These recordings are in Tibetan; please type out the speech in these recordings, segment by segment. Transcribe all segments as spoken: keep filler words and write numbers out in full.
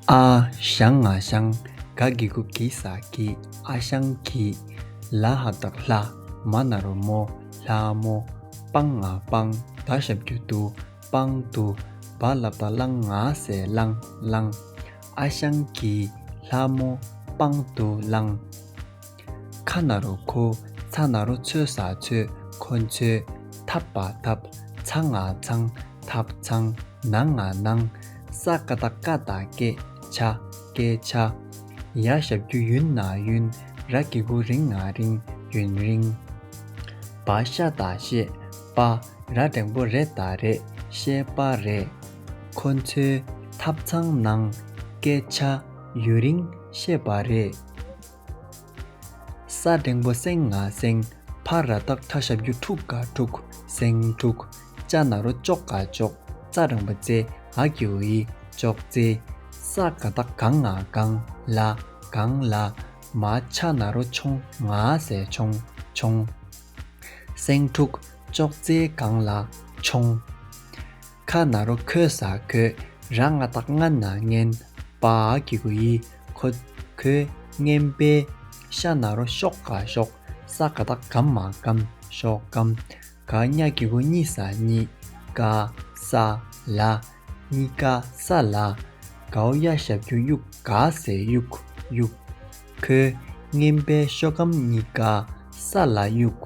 ཨ་ཞང་ང་ཞང་། ག་གི་གུ་གི་ས་གིས། ཨ་ཞང་གིས། ལ་ཧ་བཏགས་ལྷ། མ་ན་རོ་མོ། ལྷ་མོ། པང་ང་སྤང་། ད་ཞབས་ཀྱུ་དུ། པང་དུ། བ་ལ་བཏགས་བ་ལང་ང་སེ་བླངས། བླངས། ཨ་ཞང་གིས་ལྷ་མོ་པང་དུ་བླངས། ཁ་ན་རོ་ཁོ། ཚ་ན་རོ་ཚོ་ས་ཚོས། ཁོ་ཚོས། ཐབ་པ་ཐབ། ཚ་ང་ཚང་། ཐབ་ཚང་། ན་ང་ནང་། ས་ཀ་བཏགས་སྐ་བཏགས་སྐེ། ཆ། སྐད་ཆ། ཡ་ཞབས་ཀྱུ་ཡུ་ན་ཡུན། ར་གི་གུ་རི་ང་རིང་། ཡུན་རིང་། བ་ཤ་བཏགས་ཤེ། པ། ར་འགྲེང་བུ་རེ་བཏགས་རེད། ཤེས་པ་རེད། ཁོ་ཚོའི་ཐབ་ཚང་ནང་སྐད་ཆ་ཡུན་རིང་བཤད་པ་རེད། ས་འགྲེང་བུ་སེང་ང་སེང་། ཕ་ར་བཏགས་ཕྲ་ཞབས་ཀྱུ་ཕྲུ་ག་ཕྲུག་སེང་ཕྲུག་ཅ་ན་རོ་ཅོ་ག་ཅོག་ཙ་འགྲེང་བུ་ཙེ། འ་གི་གུ་འི། ཅོག་ཙེ། ས་ག་བཏགས་ག་ང་སྒང་། ལ། སྒང་ལ། མ་ཆ་ན་རོ་ཆོང་ང་སེ་ཆོང་། ཆོང་། སེང་ཕྲུག་ཅོག་ཙེའི་སྒང་ལ་མཆོང་། ཁ་ན་རོ་ཁོ་ས་ཁོས། ར་ང་བཏགས་རྔ་ན་རྔན། པ་འ་གི་གུ་འི། ཁོ། ཁོས་རྔན་པས། ཤ་ན་རོ་ཤོ་ག་ཤོག་ས་ག་བཏགས་ག་མ་སྐམ། ཤོག་སྐམ། ག་ཉ་གི་གུ་གཉི་ས་གཉིས། ཀ། ས། ལ། གཉིས་ཀ་ས་ལ། གའོ་ཡ་ཞབས་ཀྱུ་གཡུ་ག་སེ་གཡུག་གཡུག་ཁོས་རྔན་པས་ཤོག་སྐམ་གཉིས་ཀ་ས་ལ་གཡུག་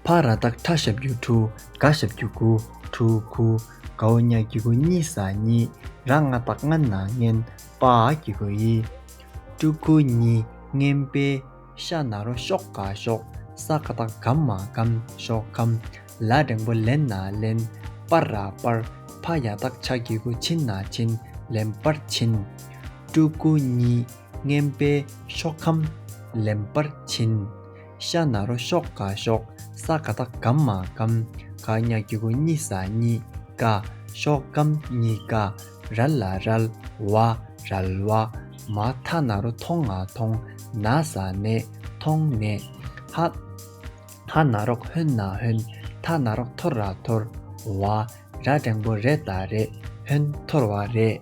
ཕ་ར་བཏགས་ཕྲ་ཞབས་ཀྱུ་ཕྲུ། ག་ཞབས་ཀྱུ་གུ། ཕྲུ་གུ། གའོ་ཉ་གི་གུ་གཉི་ས་གཉིས། ར་ང་བཏགས་རྔ་ན་རྔན། པ་འ་གི་གུ་འི། ཕྲུ་གུ་གཉིས་རྔན་པས། ཤ་ན་རོ་ཤོ་ག་ཤོག་ས་ག་བཏགས་ག་མ་སྐམ། ཤོག་སྐམ། ལ་འགྲེང་བུ་ལེ་ན་ལེན། པ་ར་པར། ཕ་ཡ་བཏགས་ཕྱ་གི་གུ་ཕྱིན་ན་ཕྱིན། ལེན་པར་ཕྱིན། ཕྲུ་གུ་གཉིས་རྔན་པས་ཤོག་སྐམ་ལེན་པར་ཕྱིན། ཤ་ན་རོ་ཤོ་ག་ཤོག་ས་ག་བཏགས་ག་མ་སྐམ། ག་ཉ་གི་གུ་གཉི་ས་གཉིས། ཀ། ཤོག་སྐམ་གཉིས་ཀ་ར་ལ་རལ། བ། རལ་བ། མ་ཐ་ན་རོ་ཐོ་ང་ཐོང་། ན་ས་ནས། ཐོང་ནས། ཧ། ཧ་ན་རོ་ཧོན་ན་ཧོན། ཐ་ན་རོ་ཐོ་ར་ཐོར། བ། ར་འགྲེང་བུ་རེ་བཏགས་རེད། ཧོན་ཐོར་བ་རེད།